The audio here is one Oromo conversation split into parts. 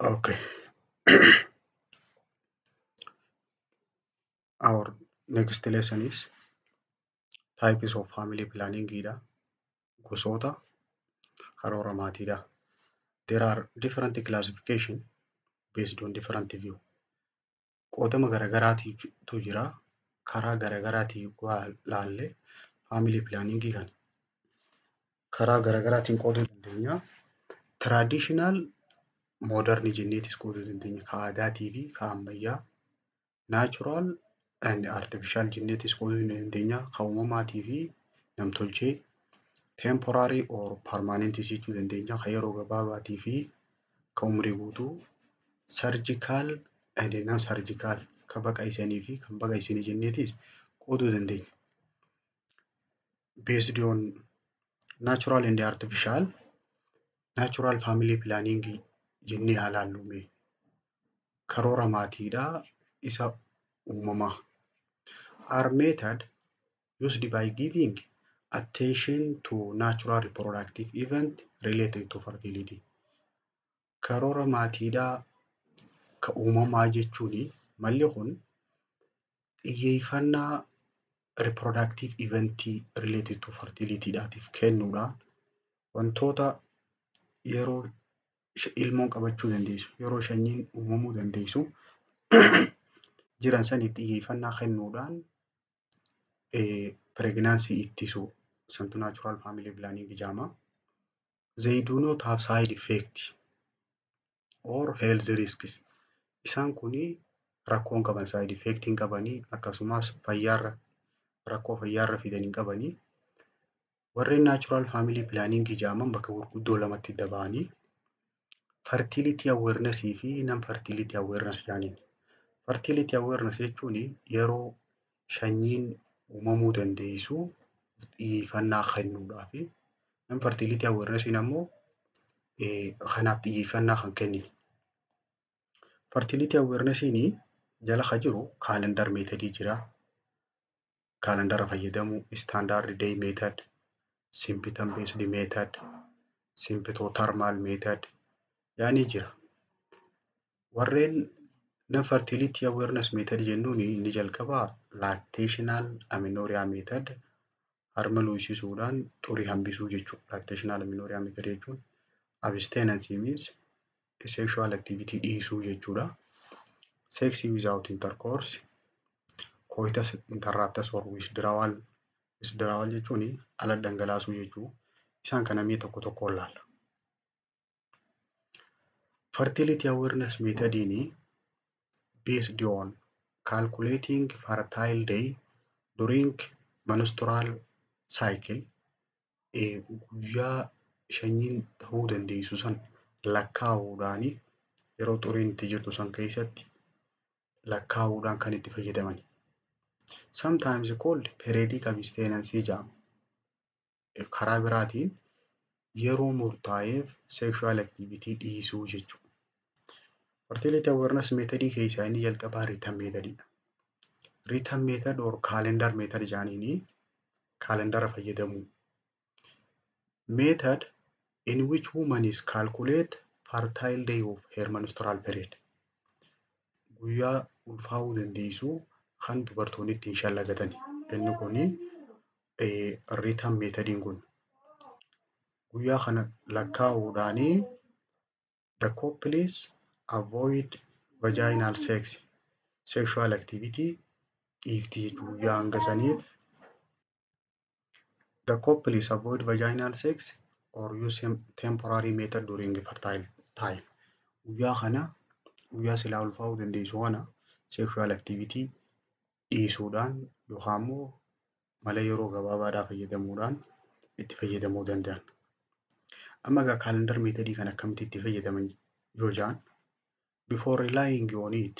Okay. Our next lesson is types of family planning dha. Gosoota karoora maatiidha. There are different classification based on different view. Qoodama garagaraatu jira. Karaa garagaraatiin waa laalle family planning kana karaa garagaraatiin qooduu dandeenya. Traditional, modern jenneetis qooduu dandeenya. Ka aadaatii fi ka ammayyaa. Natural and artificial jenneetis qooduu ni dandeenya. Ka uumamaatii fi namtolchee. Temporary or permanent jechuu dandeenya. Ka yeroo gabaabaatii fi ka umrii guutuu. Surgical and non surgical, ka baqaqsanii fi kan baqaqsine jenneetis qooduu dandeenya. Based on natural and artificial, natural family planning jennee haa laallu mee. Karoora maatiidhaa isa uumamaa. Are method used by giving attention to natural reproductive event related to fertility. Karoora maatiidhaa ka uumamaa jechuun malli kun xiyyeeffannaa reproductive eventii related to fertility dhaatiif kennuudhaan wantoota yeroo ilmoon qabachuu dandeessu, yeroo sanyiin uumamuu dandeessu jiran saniif xiyyeeffannaa kennuudhaan pregnancy ittisuu santu natural family planning jedhama. They do not have side effect or health risks. Isaan kuni rakkoo hin qaban, side effect hin qabanii, akkasumas fayyaarra rakkoo fayyaarra fidan hin qabanii. Warreen natural family planning jedhaman bakka gurguddoo lamatti adda ba'anii fertility awareness fi non fertility awareness jedhaniin. Fertility awareness jechuun yeroo sanyiin uumamuu dandeessu xiyyeeffannaa kennuudhaafi. Non fertility awareness ammoo kanaaf xiyyeeffannaa kan kennine. Fertility awareness jala ka jiru calendar method jira. Kaalandara fayyadamuu, standard day method, symptom based method, symptothermal method yaanii jira. Warreen non fertility awareness method jennuun inni jalqabaa lactational amenorrhea method, harma luusisuudhaan xurii hambisuu jechuudha. Lactational amenorrhea method jechuun abstinence means sexual activity dhiisuu jechuudha. Sex without intercourse, coitus interruptus or withdrawal. Withdrawal jechuun ala dhangalaasuu jechuu. Isaan kana mee tokko tokkoon laalla. Fertility awareness methodiin based on calculating fertile day during menstrual cycle, guyyaa sanyiin ta'uu dandeessu san lakkaa'uudhaan yeroo xuriin itti jirtu san keessatti lakkaa'uudhaan kan itti fayyadaman. Sometimes called periodic abstinence jedhama. Karaa biraatiin yeroo murtaa'eef sexual activity dhiisuu jechuudha. Fertility awareness methodii keessaa inni jalqabaa rhythm methodidha. Rhythm method or calendar method jedhaniini kaalandara fayyadamuu. Method in which woman is calculate fertile day of her menstrual period. Guyyaa ulfaa'uu dandeessu kan dubartoonni ittiin shallagatan. Inni kuni rhythm methodiin kun guyyaa kana lakkaa'uudhaanii the couples avoid vaginal sex, sexual activity dhiifti jechuudha guyyaa hanga saniif. The couples avoid vaginal sex or use temporary method during fertile time. Guyyaa kana, guyyaa silaa ulfaa'uu dandeessu kana, sexual activity dhiisuudhaan yookaan immoo mala yeroo gabaabaadhaa fayyadamuudhaan itti fayyadamuu danda'an. Amma egaa calendar methodii kana akkamitti itti fayyadaman yoo jedhan, before relying on it,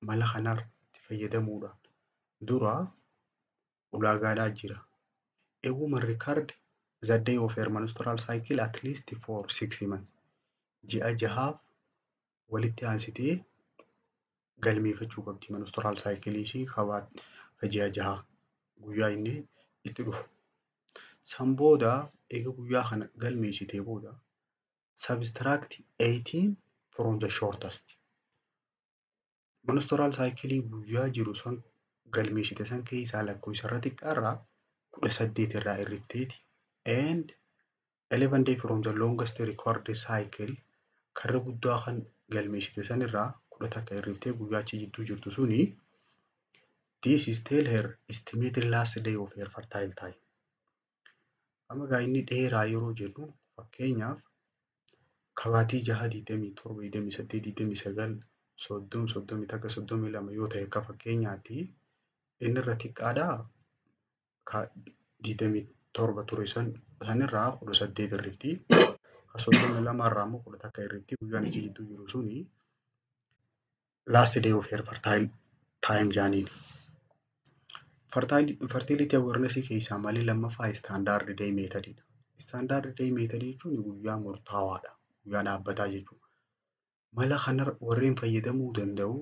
mala kana itti fayyadamuudhaan dura ulaagaadhaa jira. A woman record the day of her menstrual cycle at least for 6 months. Ji'a jahaaf walitti aansitee galmeeffachuu qabdi menstrual cycle ishii ka ji'a jahaa guyyaa inni itti dhufu. San booda, eega guyyaa kana galmeessitee booda, subtract 18 from the shortest. Menstrual cycle guyyaa jiru san galmeessite san keessaa lakkoofsa irra xiqqaarraa 18 irraa hir'ifteeti. And 11 day from the longest recorded cycle, karra guddaa kan galmeessite san irraa 11 hir'iftee guyyaa achi jidduu jirtu suni, this is tell her estimated last day of her fertile time. Amma gaa inni dheeraa yeroo jennu, fakkeenyaaf kabaatii 6, 27, 28, 29, 30, 31, 32 yoo ta'e, akka fakkeenyaatti inni irra xiqqaadhaa ka 27 ture sanirraa 18 hir'ifti. Ka 32 irraa immoo 11 hir'ifti. Guyyaan achi jidduu jiru suni last day of her fertile time jaaniin. Fertility awareness keessaa malli lammaffaa standard day method dha. Standard day method jechuun guyyaa murtaawaadha. Guyyaa dhaabbataa jechuudha. Mala kana warreen fayyadamuu danda'u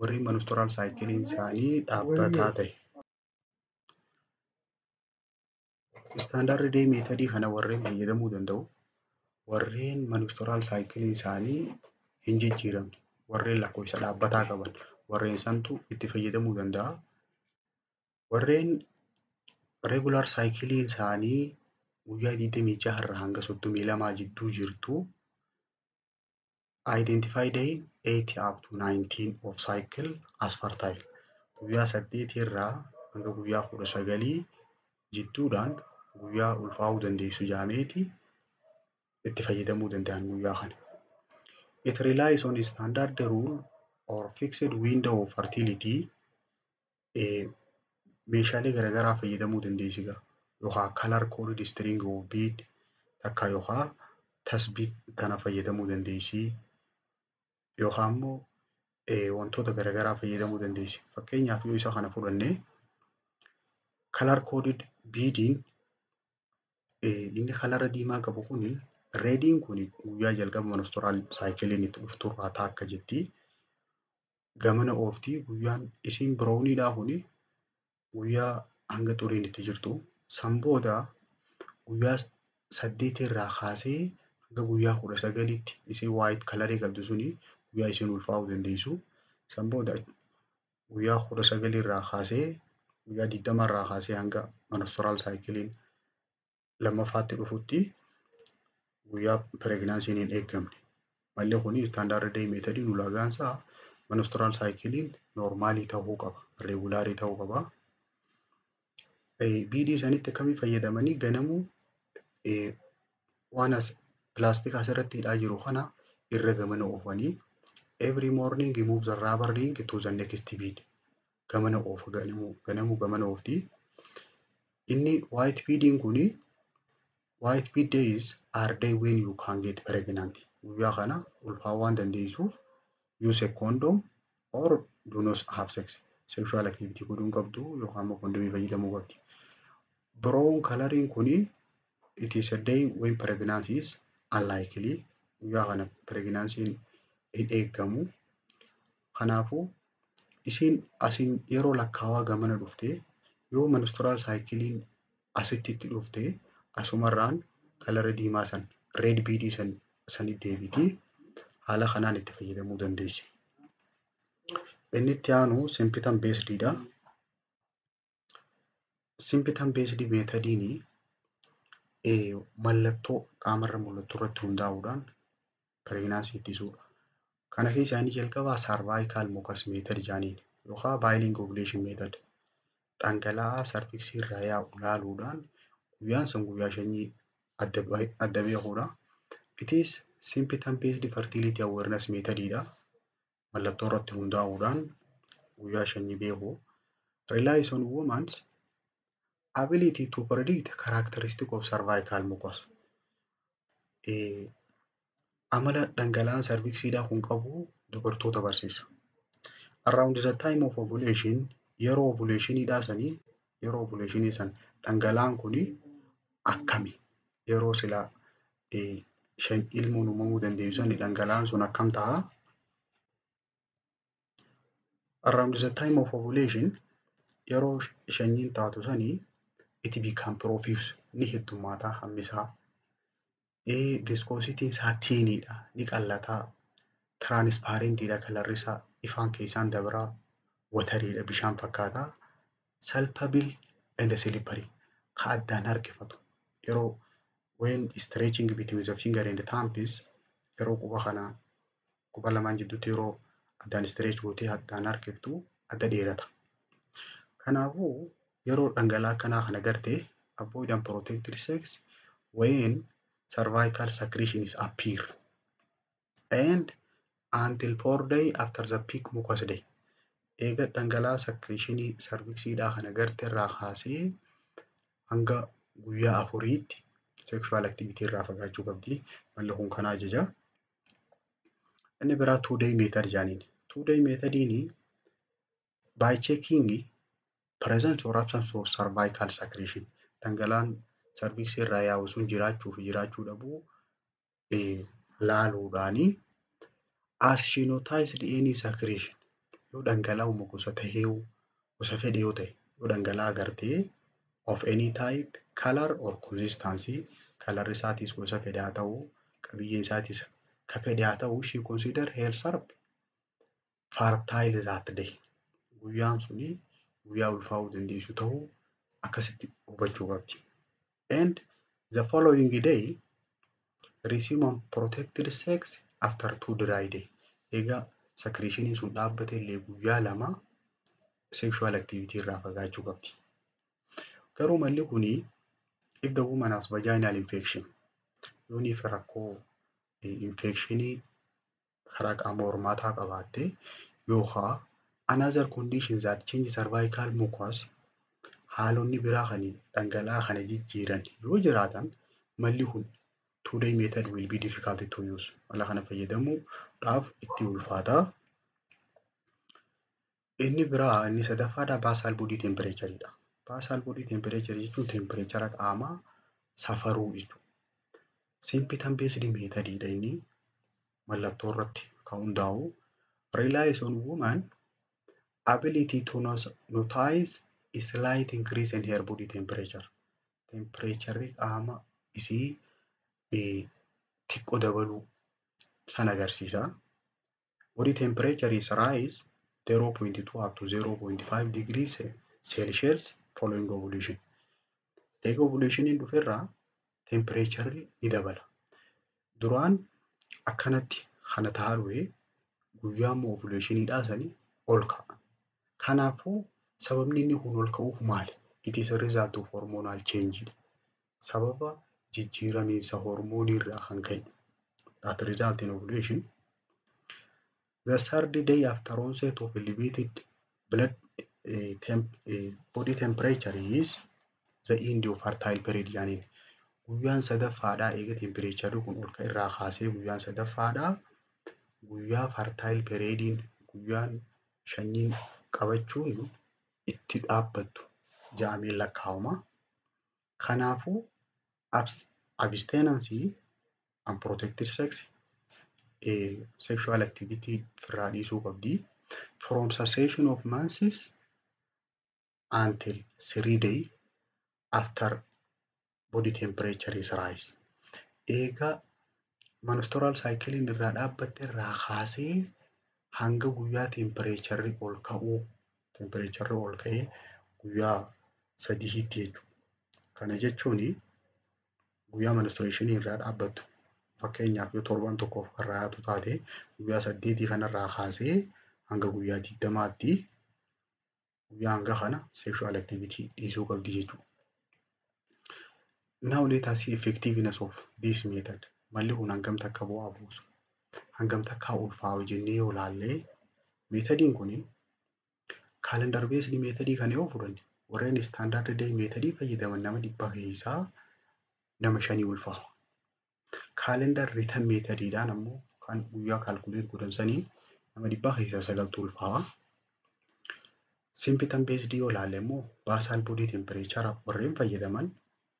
warreen menstrual cycle isaanii dhaabbataa ta'e. Standard day method kana warreen fayyadamuu danda'u warreen menstrual cycle isaanii hin jijjiiramne, warreen lakkoofsa dhaabbataa qaban, warreen santu itti fayyadamuu danda'a. Warreen regular cycle isaanii guyyaa 26 irraa hanga 32 jidduu jirtu, identify day 8 up to 19 of cycle as fertile. Guyyaa 8 irraa hanga guyyaa 19 jidduudhaan guyyaa ulfaa'uu dandeessu jaameeti itti fayyadamuu danda'an guyyaa kana. It relies on standard rule or fixed window of fertility. Meeshaalee garaagaraa fayyadamuu dandeessi gaa. Yookaan color coded string of bead takka yookaan tasbih kana fayyadamuu dandeessi. Yookaan immoo wantoota garaagaraa fayyadamuu dandeessi. Fakkeenyaaf yoo isa kana fudhanne, color coded beadiin inni color diimaa qabu kuni, rediin kuni guyyaa jalqaba menstrual cyclein itti dhufturraa taakka jetti. Gamana ooftii. Guyyaan isiin browniidhaa kuni guyyaa hanga xuriin itti jirtu. San booda guyyaa 8 irraa kaasee hanga guyyaa 19tti isiin white colorii qabdu suni guyyaa isiin ulfaa'uu dandeessu. San booda guyyaa 19 irraa kaasee, guyyaa 20 irraa kaasee hanga menstrual cyclein lammaffaatti dhufutti guyyaa pregnancy'n hin eeggamne. Malli kuni standard day method ulaagaan isaa menstrual cyclein normalii ta'uu qaba. Regularii ta'uu qaba. Beadii sanitti akkamii fayyadamanii? Ganamuu waan as pilaastika asirratti hidhaa jiru kana irra gamana oofanii, every morning move the rubber ring to the next bead. Gamana oofa, ganamuu ganamuu gamana oofti. Inni white beadiin kuni, white bead days are day when you can get pregnant. Guyyaa kana ulfaa'uu waan dandeessuuf use a condom or do not have sex. Sexual activity godhuu hin qabdu yookaan immoo kondomii fayyadamuu qabdi. Brown coloriin kuni, it is a day when pregnancy is unlikely. Guyyaa kana pregnancy'n hin eeggamu. Kanaafuu isiin asiin yeroo lakkaawaa gamana dhufte, yoo menstrual cyclein asitti itti dhufte, asumarraan colora diimaa san, red beadii san sanitti deebiti. Haala kanaan itti fayyadamuu dandeessi. Inni itti aanu symptom based dha. Symptom based methodiin mallattoo qaamarra mul'attu irratti hundaa'uudhaan pregnancy ittisuudha. Kana keessaa inni jalqabaa cervical mucus method jedhaniin yookaan bailing ovulation method. Dhangala'aa cervixii irraa yaa'u laaluudhaan guyyaan sun guyyaa shanyii adda beekuudha. It is symptom based fertility awareness method dha. Mallattoo irratti hundaa'uudhaan guyyaa shanyii beeku. Relies on woman's ability to predict characteristic of cervical mucus. Amala dhangala'aan cervixiidhaa kun qabu dubartoota barsiisa. Around the time of ovulation, yeroo ovulationiidhaa sanii, yeroo ovulationii san dhangala'aan kuni akkami, yeroo silaa ilmoon uumamuu dandeessu sani dhangala'aan sun akkam ta'a? Around the time of ovulation, yeroo shanyiin taatu sanii, it become profuse, ni heddummaata hammi isaa. Viscosityn isaa thiniidha, ni qallataa. Transparentiidha colorri isaa, ifaan keessaan dabraa, wateriidha, bishaan fakkaataa. Slippable and slippery, ka addaan harkifatu yeroo when stretching between the finger and the thumbs, yeroo quba kanaan quba lamaan jidduutti yeroo addaan stretch gootee addaan harkiftu adda dheerata. Kanaafuu yeroo dhangala'aa akkanaa kana garte, avoid unprotected sex when cervical secretion is appear and until 4 day after the peak mucus day. Eega dhangala'aa secretionii cervixiidhaa kana garte irraa kaasee hanga guyyaa 4tti sexual activity irraa fagaachuu qabdi. Malli kun kana ajaja. Inni biraa 2 day method jedhaniin. 2 day methodiin by checking presence or absence of cervical secretion, dhangala'aan cervix irraa yaa'u sun jiraachuu fi jiraachuu dhabuu laaluudhaani, as she noticed any secretion, yoo dhangala'uma gosa tahee gosa fedhe yoo ta'e, yoo dhangala'aa agartee, of any type, color or consistency, colorri isaatis gosa fedhe haa ta'u, qabiyyeen isaatis ka fedhe haa ta'u, she consider herself fertile that day. Guyyaan suni guyyaa ulfaa'uu dandeessu ta'uu akkasitti hubachuu qabdi. And the following day resume unprotected sex after 2 dry day. Egaa secretioniin sun dhaabbate illee guyyaa 2 sexual activity irraa fagaachuu qabdi. Garuu malli kuni if the woman has vaginal infection, yooniif rakkoo infectionii karaa qaama hormaataa qabaatte yookaan another condition that change cervical mucus, haalonni biraa kan dhangala'aa kana jijjiiran yoo jiraatan, malli kun 2 day method will be difficult to use. Mala kana fayyadamuudhaaf itti ulfaata. Inni biraa inni sadaffaadha basal body temperature dha. Basal body temperature jechuun temperature qaamaa safaruu jechuudha. Symptom based method dha, inni mallattoo irratti kan hundaa'u. Relies on woman ability to notice a slight increase in her body temperature. Temperature qaama isii xiqqoo dabaluu san agarsiisa. Body temperature is rise 0.2 up to 0.5 degrees Celsius following ovulation. Eega ovulationiin dhuferraa temperature ni dabala. Duraan akkanatti kana ta'aa dhufe, guyyaa immoo ovulationiidhaa sanii ol ka'a. Kanaafuu sababni inni kun ol ka'uuf maali? It is a result of hormonal change. Sababa jijjiiramiinsa hormoonii irraa kan ka'e. That result in ovulation. The third day after onset of elevated blood body temperature is the end of fertile period jedhaniin. Guyyaan sadaffaadhaa eega temperatureri kun ol ka'e irraa kaasee guyyaan sadaffaadhaa guyyaa fertile periodiin, guyyaan sanyiin qabachuun itti dhaabbattu jedhamee lakkaa'ama. Kanaafuu abstinence unprotected sex, sexual activity irraa dhiisuu qabdi. From cessation of menses until 3 day after body temperature is rise. Eega menstrual cycle irraa dhaabbatte irraa kaasee hanga guyyaa temperatureri ol ka'uu, temperatureri ol ka'ee guyyaa 3tti jechuudha. Kana jechuun guyyaa menstruationii irraa dhaabbattu, fakkeenyaaf yoo torban tokkoof kan raayatu taate, guyyaa 8 kanarraa kaasee hanga guyyaa 20tti, guyyaa hanga kana sexual activity dhiisuu qabdi jechuudha. Now let us see effectiveness of this method. Malli kun hangam takka bu'aa buusu? Hangam takka ulfaa'u jennee yoo ilaalle, methodiin kun calendar based methodii kana yoo fudhanne, warreen standard day methodii fayyadaman nama 100 keessaa nama 5 ulfaa'a. Calendar rhythm methodiidhaan ammoo kan guyyaa calculate godhan saniin nama 100 keessaa 9tu ulfaa'a. Symptom based yoo ilaalle immoo basal body temperature warreen fayyadaman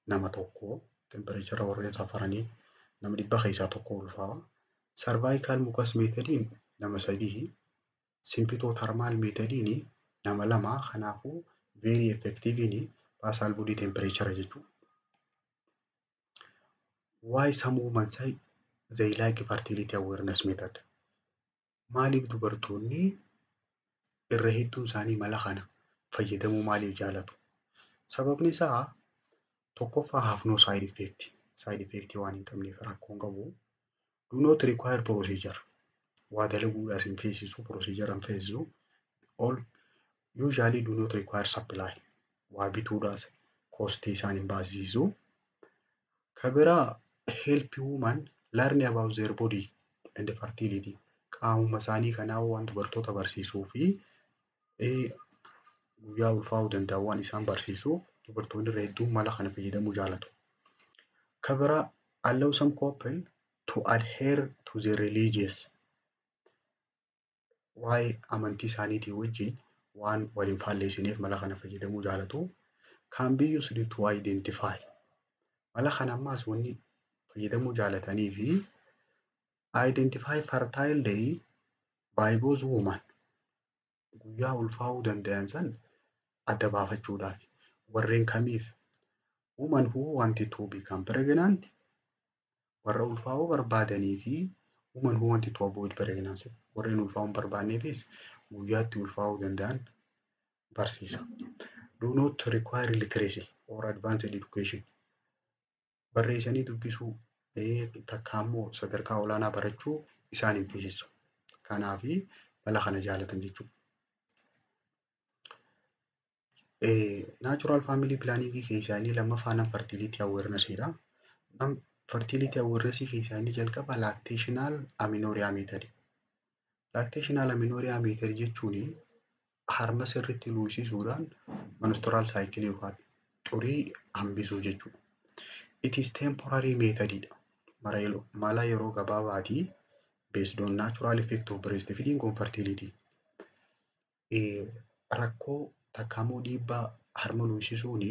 nama 1, temperature warreen safaranii nama 100 keessaa 1 ulfaa'a. Cervical mucus methodiin nama 3, symptothermal methodiin nama 2. Kanaafuu very effective basal body temperature jechuudha. Why some women say they like fertility awareness method? Maaliif dubartoonni irra hedduun isaanii mala kana fayyadamuu maaliif jaalatu? Sababni isaa tokkoffaa, have no side effect. Side effect waan hin qabneef rakkoo hin qabu. Do not require procedure. Waa dalaguudhaas hin feesisu, procedure hin feesisu. All usually do not require supply. Waa bituudhaas costii isaan hin baasisiisu. Ka biraa, help woman learn about their body and fertility. Qaamuma isaanii kanaa waan dubartoota barsiisuu fi guyyaa ulfaa'uu danda'an waan isaan barsiisuuf dubartoonni irra hedduun mala kana fayyadamuu jaalatu. Ka biraa, allow some couple to adhere to their religious, waa'ee amantii isaaniitii wajjin waan wal hin faalleessineef mala kana fayyadamuu jaalatu. Can be used to identify. Mala kana ammaas wanni fayyadamuu jaalatanii fi identify fertile day by both woman, guyyaa ulfaa'uu danda'an san adda baafachuudhaaf. Warreen kamiif? Woman who wanted to become pregnant, warra ulfaa'uu barbaadanii, fi woman who wanted to avoid pregnancy, warreen ulfaa'uu hin barbaanneefis guyyaatti ulfaa'uu danda'an barsiisa. Do not require literacy or advanced education. Barreessanii dubbisuu takka immoo sadarkaa olaanaa barachuu isaan hin feesisu. Kanaafi mala kana jaalatan jechuudha. Natural family planning keessaa inni lammaffaa non fertility awareness dha. Non fertility awareness keessaa inni jalqaba lactational amenorrhea method. Lactational amenorrhea method jechuun harma sirriitti luusisuudhaan menstrual cycle yookaan xurii hambisuu jechuudha. It is temporary method dha. Mala yeroo gabaabaati, based on natural effect of breastfeeding on fertility. Rakkoo takka immoo dhiibbaa harma luusisuun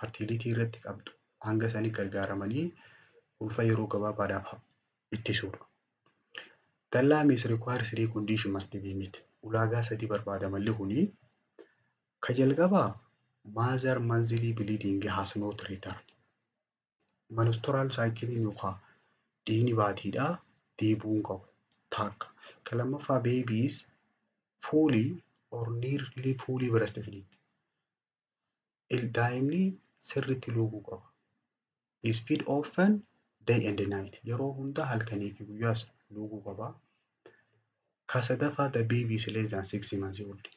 fertility irratti qabdu hanga sanii gargaaramanii ulfa yeroo gabaabaadhaaf ittisuudha. The LAM is required three condition must be met. Ulaagaa sadii barbaada malli kuni. Ka jalqabaa, mother monthly bleeding has not returned. Menstrual cycle yookaan dhiigni baatiidhaa deebi'uu hin qabu. Takka. Ka lammaffaa, babies fully or nearly fully breastfeeding. Daa'imni sirriitti luuguu qaba. Is feed often day and night. Yeroo hunda halkanii fi guyyaas luuguu qaba. Ka sadaffaa, the baby is less than 6 months old.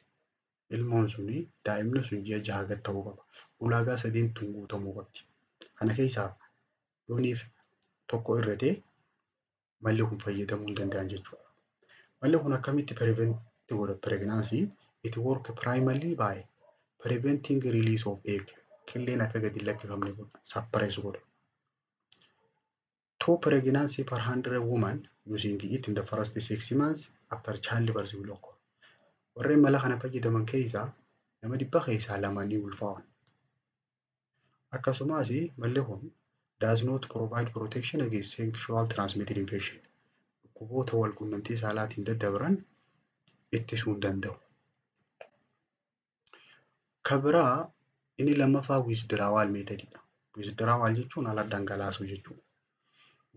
Ilmoon suni, daa'imni sun ji'a 6 gad ta'uu qaba. Ulaagaa sadiin tun guutamuu qabdi. Kana keessaa yooniif tokko irratee malli kun fayyadamuu hin danda'an jechuudha. Malli kun akkamitti prevent godha pregnancy? It work primarily by preventing release of egg. Killeen akka gadi hin lakkifamne godha. Suppress godha. Two pregnancy per 100 women using it in the first 6 months after childbirth will occur. Warreen mala kana fayyadaman keessaa nama 100 keessaa lama ni ulfaa'an. Akkasumas malli kun does not provide protection against sexual transmitted infection. Dhukkuboota wal quunnamtii saalaatiin daddabran ittisuu hin danda'u. Ka biraa inni lammaffaa withdrawal method dha. Withdrawal jechuun ala dhangalaasuu jechuudha.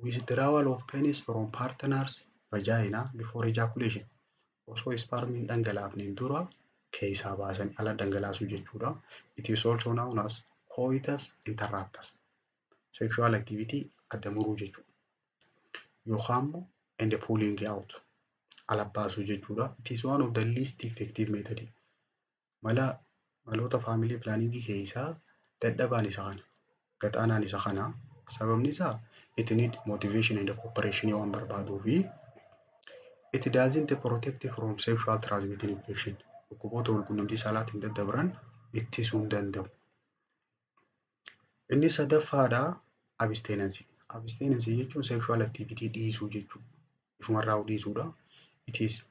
Withdrawal of penis from partner's vagina before ejaculation. Osoo spermiin dhangalaafneen dura keessaa baasanii ala dhangalaasuu jechuudha. It is also known as coitus interruptus. Sexual activity adda muruu jechuudha. Yookaan immoo and pulling out, ala baasuu jechuudha. It is one of the least effective method. Mala maloota family planning keessaa dadhabaan isa kana. Gaxaanaan isa kana. Sababni isaa it need motivation and cooperation waan barbaaduu fi it doesn't protect from sexual transmitted infection. Dhukkuboota walqunnamtii saalaatiin daddabran ittisuu hin danda'u. Inni sadaffaadha, abstinence. Abstinence jechuun sexual activity dhiisuu jechuudha. Ishumarraa dhiisuudha. It is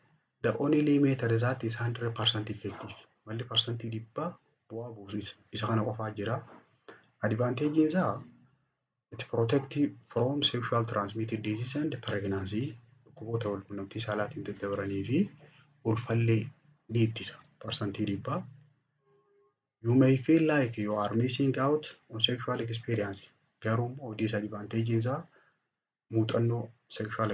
the only method that is 100% effective. Malli 100% bu'aa buusu isa kana qofaa jira. Advantage isaa, it protect from sexual transmitted disease and pregnancy. Dhukkuboota walqunnamtii saalaatiin daddabranii fi ulfallee ni ittisa 100%. You may feel like you are missing out on sexual experience. Garuu immoo disadvantage isaa muuxannoo sexual